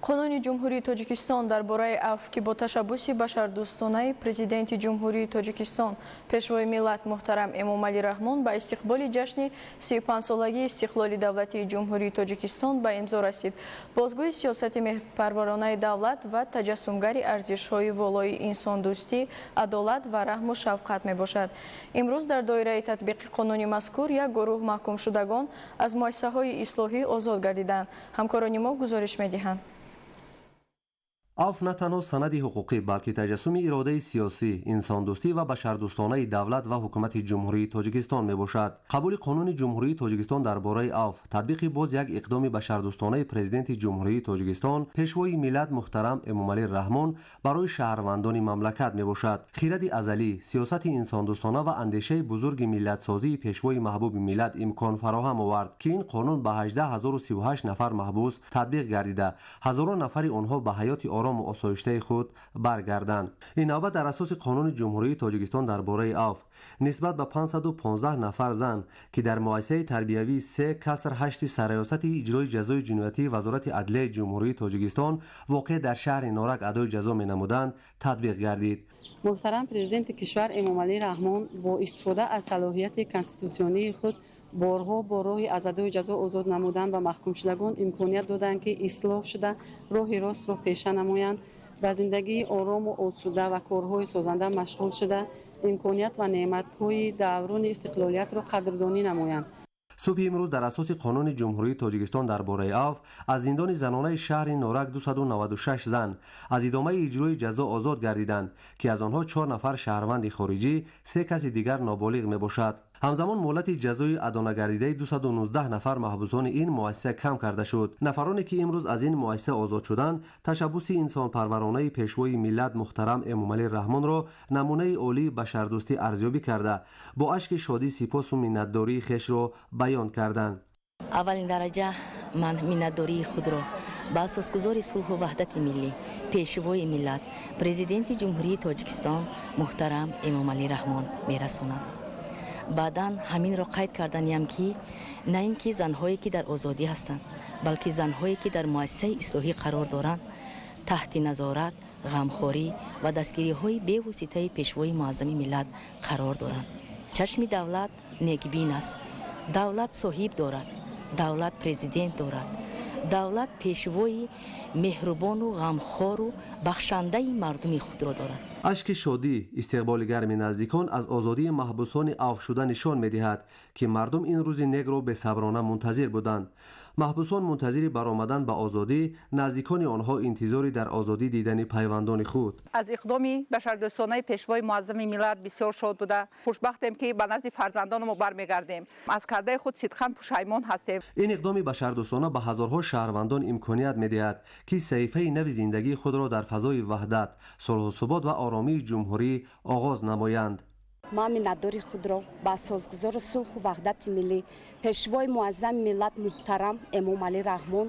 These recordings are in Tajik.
Қонуни Ҷумҳурии Тоҷикистон дар бораи афв, ки бо ташаббуси башардӯстонаи Президенти Ҷумҳурии Тоҷикистон, Пешвои миллат муҳтарам Эмомалӣ Раҳмон ба истиқболи ҷашни 35-солагии истиқлоли давлатии Ҷумҳурии Тоҷикистон ба имзо расид, бозгӯи сиёсати меҳрпарваронаи давлат ва таҷассумгари арзишҳои волои инсондӯстӣ, адолат ва раҳму шафқат мебошад. Имрӯз дар доираи татбиқи қонуни мазкур як гурӯҳ маҳкумшудагон аз муассисаҳои ислоҳӣ озод гардиданд. Ҳамкорони мо гузориш медиҳанд. Афв на танҳо санади ҳуқуқӣ, балки таҷассуми иродаи сиёсӣ, инсондӯстӣ ва башардӯстонаи давлат ва ҳукумати Ҷумҳурии Тоҷикистон мебошад. Қабули Қонуни Ҷумҳурии Тоҷикистон дар бораи афв татбиқи боз як иқдоми башардӯстонаи Президенти Ҷумҳурии Тоҷикистон, Пешвои миллат муҳтарам Эмомалӣ Раҳмон барои шаҳрвандони мамлакат мебошад. Хиради азалӣ, сиёсати инсондӯстона ва андешаи бузурги миллатсозии Пешвои маҳбуби миллат имкон фароҳам овард, ки ин қонун ба 18 038 нафар маҳбус татбиқ гардида, ҳазорон нафари онҳо ба ҳаёти орому осоиштаи худ баргарданд. Ин навбат дар асоси Қонуни Ҷумҳурии Тоҷикистон дар бораи афв нисбат ба 515 нафар зан, ки дар муассисаи тарбиявии 3-8 Сарраёсати иҷрои ҷазои ҷиноятии Вазорати адлияи Ҷумҳурии Тоҷикистон, воқеъ дар шаҳри Норак, адои ҷазо менамуданд, татбиқ гардид. Муҳтарам Президенти кишвар Эмомалӣ Раҳмон бо истифода аз салоҳияти конститутсионии худ борҳо бо роҳи аз адои ҷазо озод намудан ба маҳкумшудагон имконият доданд, ки ислоҳ шуда, роҳи ростро пеша намоянд, ба зиндагии орому осуда ва корҳои созанда машғул шуда, имконият ва неъматҳои даврони истиқлолиятро қадрдонӣ намоянд. Субҳи имрӯз дар асоси Қонуни Ҷумҳурии Тоҷикистон дар бораи афв аз зиндони занонаи шаҳри Норак 296 зан аз идомаи иҷрои ҷазо озод гардиданд, ки аз онҳо чор нафар шаҳрванди хориҷӣ, се каси дигар ноболиғ мебошад. Ҳамзамон муҳлати ҷазои адонагардидаи 219 нафар маҳбусони ин муассиса кам карда шуд. Нафароне, ки имрӯз аз ин муассиса озод шуданд, ташаббуси инсонпарваронаи Пешвои миллат муҳтарам Эмомалӣ Раҳмонро намунаи олии башардӯстӣ арзёбӣ карда, бо ашки шодӣ сипосу миннатдории хешро баён карданд. Аввалин дараҷа ман миннатдории худро ба асосгузори сулҳу ваҳдати миллӣ, Пешвои миллат, Президенти Ҷумҳурии Тоҷикистон муҳтарам Эмомалӣ Раҳмон мерасонам. Баъдан ҳаминро қайд карданиям, ки на ин ки занҳое, ки дар озодӣ ҳастанд, балки занҳое, ки дар муассисаи ислоҳӣ қарор доранд, таҳти назорат, ғамхорӣ ва дастгириҳои бевоситаи Пешвои муаззами миллат қарор доранд. Чашми давлат некбин аст. Давлат соҳиб дорад, давлат президент дорад, давлат пешвои меҳрубону ғамхору бахшандаи мардуми худро дорад. Ашки шодӣ, истиқболи гарми наздикон аз озодии маҳбусони афвшуда нишон медиҳад, ки мардум ин рӯзи некро бесаброна мунтазир буданд. Маҳбусон мунтазири баромадан ба озодӣ, наздикони онҳо интизори дар озодӣ дидани пайвандони худ. Аз иқдоми башардӯстонаи Пешвои муаззами миллат бисёр шод буда, хушбахтем, ки ба назди фарзандонамо бармегардем. Аз кардаи худ сидқан пушаймон ҳастем. Ин иқдоми башардӯстона ба ҳазорҳо шаҳрвандон имконият медиҳад, ки саҳифаи нави зиндагии худро дар фазои ваҳдат, сулҳу субот ва оромии ҷумҳурӣ оғоз намоянд. Ман миннатдори худро ба асосгузори сулҳу ваҳдати миллӣ, Пешвои муаззами миллат муҳтарам Эмомалӣ Раҳмон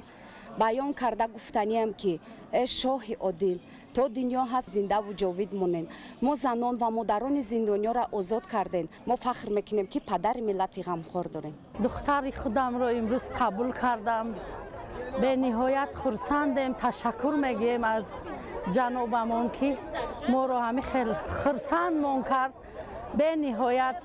баён карда, гуфтаниям, ки э шоҳи одил, то дунё ҳаст, зиндаву ҷовид монед. Мо занон ва модарони зиндониёро озод кардем. Мо фахр мекунем, ки падари миллати ғамхор дорем. Духтари худамро имрӯз қабул кардам, бениҳоят хурсандем. Ташаккур мегӯем аз ҷанобамон, ки моро ҳамин хел хурсандмон кард бениҳоят.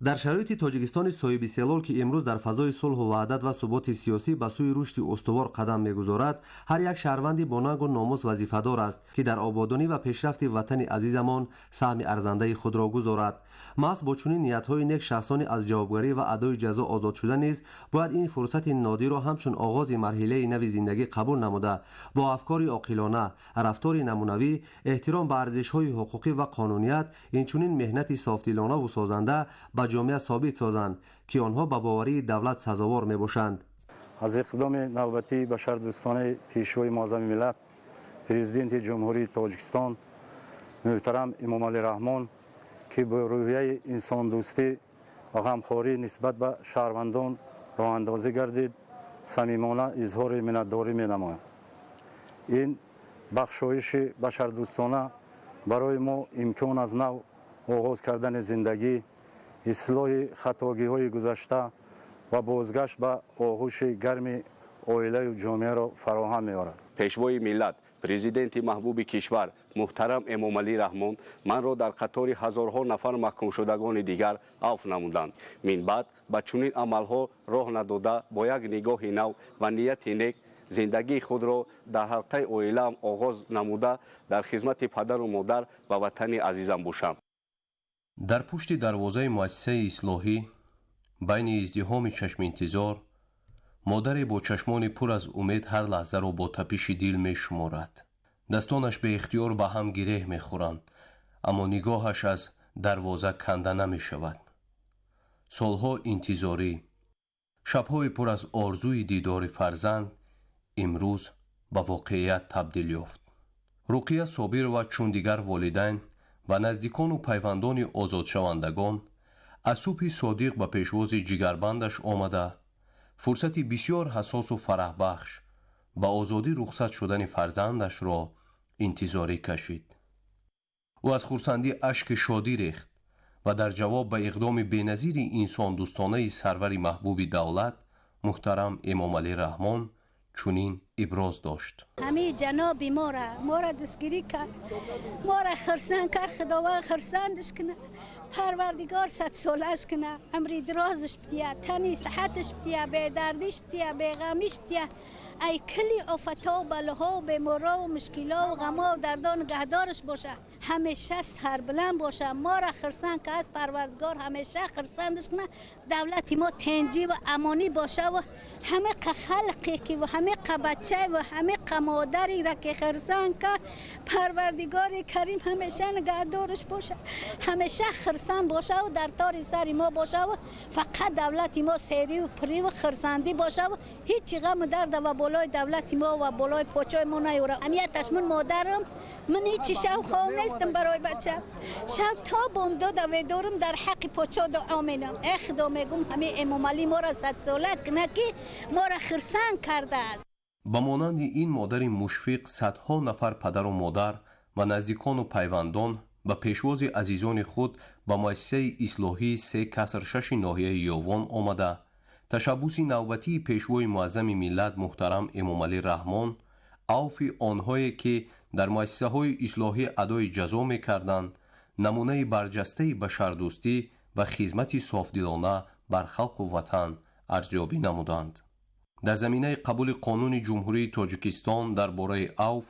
Дар шароити Тоҷикистони соҳибистиқлол, ки имрӯз дар фазои сулҳу ваҳдат ва суботи сиёсӣ ба сӯи рушди устувор қадам мегузорад, ҳар як шаҳрванди бо нангу номус вазифадор аст, ки дар ободонӣ ва пешрафти ватани азизамон саҳми арзандаи худро гузорад. Маҳз бо чунин ниятҳои нек шахсони аз ҷавобгарӣ ва адои ҷазо озодшуда низ бояд ин фурсати нодирро ҳамчун оғози марҳилаи нави зиндагӣ қабул намуда, бо афкори оқилона, рафтори намунавӣ, эҳтиром ба арзишҳои ҳуқуқӣ ва қонуният, инчунин меҳнати софдилонаву созанда ба ҷомеа собит созанд, ки онҳо ба боварии давлат сазовор мебошанд. Аз иқдоми навбатии башардӯстонаи Пешвои муаззами миллат, Президенти Ҷумҳурии Тоҷикистон муҳтарам Эмомалӣ Раҳмон, ки бо рӯҳияи инсондӯстӣ ва ғамхорӣ нисбат ба шаҳрвандон роҳандозӣ гардид, самимона изҳори миннатдорӣ менамоям. Ин бахшоиши башардӯстона барои мо имкон аз нав оғоз кардани зиндагӣ, ислоҳи хатогиҳои гузашта ва бозгашт ба оғӯши гарми оилаю ҷомеаро фароҳам меорад. Пешвои миллат, президенти маҳбуби кишвар муҳтарам Эмомалӣ Раҳмон манро дар қатори ҳазорҳо нафар маҳкумшудагони дигар авф намуданд. Минбаъд ба чунин амалҳо роҳ надода, бо як нигоҳи нав ва нияти нек зиндагии худро дар ҳалқаи оилаам оғоз намуда, дар хизмати падару модар ва ватани азизам бошам. Дар пушти дарвозаи муассисаи ислоҳӣ, байни издиҳоми чашминтизор, модаре бо чашмони пур аз умед ҳар лаҳзаро бо тапиши дил мешуморад. Дастонаш беихтиёр ба ҳам гиреҳ мехӯранд, аммо нигоҳаш аз дарвоза канда намешавад. Солҳо интизорӣ, шабҳои пур аз орзуи дидори фарзанд имрӯз ба воқеият табдил ёфт. Руқия Собирова чун дигар волидайн ва наздикону пайвандони озодшавандагон аз субҳи содиқ ба пешвози ҷигарбандаш омада, фурсати бисёр ҳассосу фараҳбахш ба озодӣ рухсат шудани фарзандашро интизорӣ кашид. Ӯ аз хурсандӣ ашки шодӣ рехт ва дар ҷавоб ба иқдоми беназири инсондӯстонаи сарвари маҳбуби давлат муҳтарам Эмомалӣ Раҳмон чунин иброз дошт. Ҳамин ҷаноби мора дастгирӣ кард, мора хурсанд кард, Худованд хурсандаш кунад, Парвардигор садсолааш кунад, умри дарозаш бидиҳад, тани сиҳаташ бидиҳад, бедардиш бидиҳад, беғамиш бидиҳад. Ай кили офатҳо, балоҳо, беморҳо, мушкилҳо, ғамҳо, дардо нигаҳдораш бошад, ҳамеша сарбаланд бошад. Мора хурсанд ки аз Парвардигор ҳамеша хурсандаш кунад, давлати мо тинҷӣ ва амонӣ бошад ва ҳама халқе ки ва ҳама бача ва ҳама модаре ки хурсанд кард, Парвардигори Карим ҳамеша нигаҳдораш бошад, ҳамеша хурсанд бошад ва дар тори сари мо бошад ва фақат давлати мо серӣ ва пурӣ ва хурсандӣ бошад ва ҳеҷ ғаму дард ва болои давлати мо ва болои почои мо наёрад. Амияташ ман модарам, ман ҳеҷ шаб хоб нестам барои бача. Шаб то бомдод ведорам, дар ҳаққи почо дуо менам. Э Худо, мегум, ҳамин Эмомалӣ моро садсола кунад ки моро хурсанд кардааст. Ба монанди ин модари мушфиқ садҳо нафар падару модар ва наздикону пайвандон ба пешвози азизони худ ба муассисаи ислоҳии 3-6 ноҳияи Ёвон омада, ташаббуси навбатии пешвои муаззами миллат муҳтарам Эмомалӣ Раҳмон, авфи онҳое ки дар муассисаҳои ислоҳӣ адои ҷазо мекарданд, намунаи барҷастаи башардӯстӣ ва хизмати софдилона бар халқу ватан арзёбӣ намуданд. Дар заминаи қабули қонуни Ҷумҳурии Тоҷикистон дар бораи авф,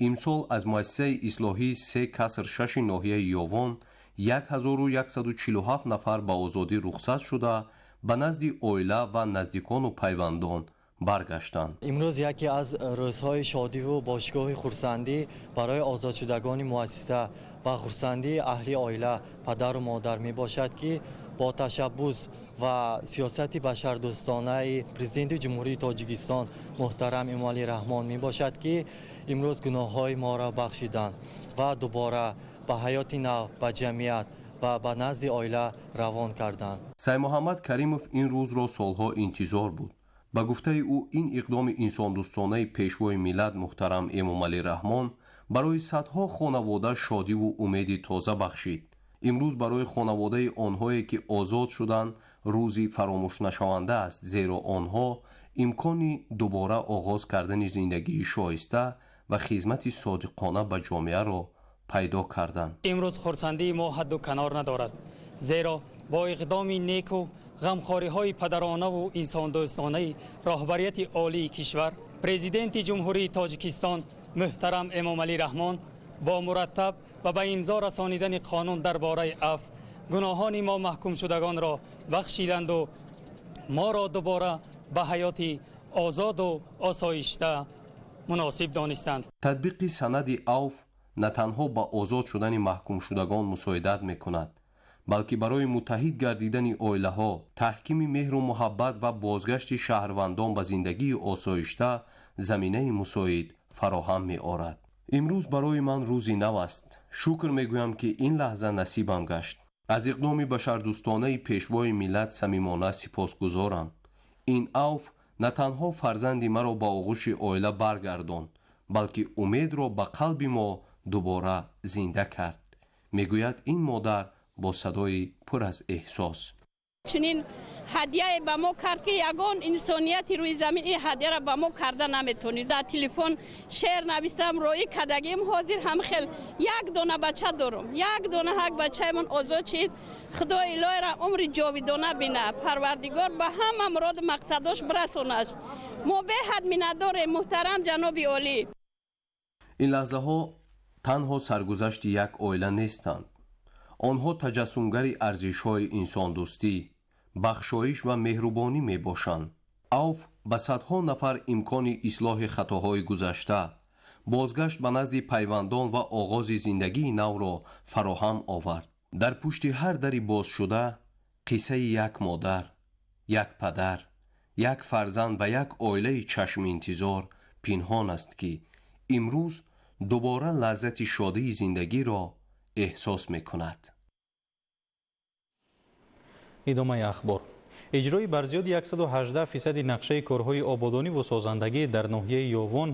имсол аз муассисаи ислоҳии 3-6 ноҳияи Ёвон 1147 нафар ба озодӣ рухсат шуда, ба назди оила ва наздикону пайвандон баргаштанд. Имрӯз яке аз рӯзҳои шодиву бошгоҳи хурсандӣ барои озодшудагони муассиса ва хурсандии аҳли оила, падару модар мебошад, ки бо ташаббус ва сиёсати башардӯстонаи Президенти Ҷумҳурии Тоҷикистон муҳтарам Эмомалӣ Раҳмон мебошад, ки имрӯз гуноҳҳои моро бахшиданд ва дубора ба ҳаёти нав, ба ҷамъият ва ба назди оила равон карданд. Саймуҳаммад Каримов ин рӯзро солҳо интизор буд. Ба гуфтаи ӯ, ин иқдоми инсондӯстонаи пешвои миллат муҳтарам Эмомалӣ Раҳмон барои садҳо хонавода шодиву умеди тоза бахшид. Имрӯз барои хонаводаи онҳое ки озод шуданд рӯзи фаромӯшнашаванда аст, зеро онҳо имкони дубора оғоз кардани зиндагии шоиста ва хизмати содиқона ба ҷомеаро пайдо карданд. Имрӯз хурсандии мо ҳадду канор надорад, зеро бо иқдоми неку ғамхориҳои падаронаву инсондӯстонаи роҳбарияти олии кишвар, Президенти Ҷумҳурии Тоҷикистон муҳтарам Эмомалӣ Раҳмон бо мураттаб ва ба имзо расонидани қонун дар бораи афв гуноҳони мо маҳкумшудагонро бахшиданду моро дубора ба ҳаёти озоду осоишта муносиб донистанд. Татбиқи санади авф на танҳо ба озод шудани маҳкумшудагон мусоидат мекунад, балки барои муттаҳид гардидани оилаҳо, таҳкими меҳру муҳаббат ва бозгашти шаҳрвандон ба зиндагии осоишта заминаи мусоид фароҳам меорад. Имрӯз барои ман рӯзи нав аст. Шукр мегӯям, ки ин лаҳза насибам гашт. Аз иқдоми башардӯстонаи пешвои миллат самимона сипосгузорам. Ин авф на танҳо фарзанди маро ба оғӯши оила баргардонд, балки умедро ба қалби мо дубора зинда кард, мегӯяд ин модар бо садои пур аз эҳсос. Чунин ҳадияе ба мо кард, ки ягон инсонияти рӯи замин ин ҳадияро ба мо карда наметавонист. Дар телефон шеър навистам, роӣ кардагим. Ҳозир ҳам хел як дона бача дорум, як дона ҳак бачаамон озод шид. Худои илоҳиро умри ҷовидона бина, Парвардигор ба ҳама муроду мақсадош бирасонаш. Мо беҳад миннатдорем, муҳтарам ҷаноби олӣ. Ин лаҳзаҳо танҳо саргузашти як оила нестанд. Онҳо таҷассумгари арзишҳои инсондӯстӣ, бахшоиш ва меҳрубонӣ мебошанд. Авф ба садҳо нафар имкони ислоҳи хатоҳои гузашта, бозгашт ба назди пайвандон ва оғози зиндагии навро фароҳам овард. Дар пушти ҳар дари бозшуда қиссаи як модар, як падар, як фарзанд ва як оилаи чашминтизор пинҳон аст, ки имрӯз дубора лаззати шодии зиндагиро эҳсос мекунад. Идомаи ахбор. Иҷрои барзиёди 118 фисади нақшаи корҳои ободониву созандагӣ дар ноҳияи Ёвон.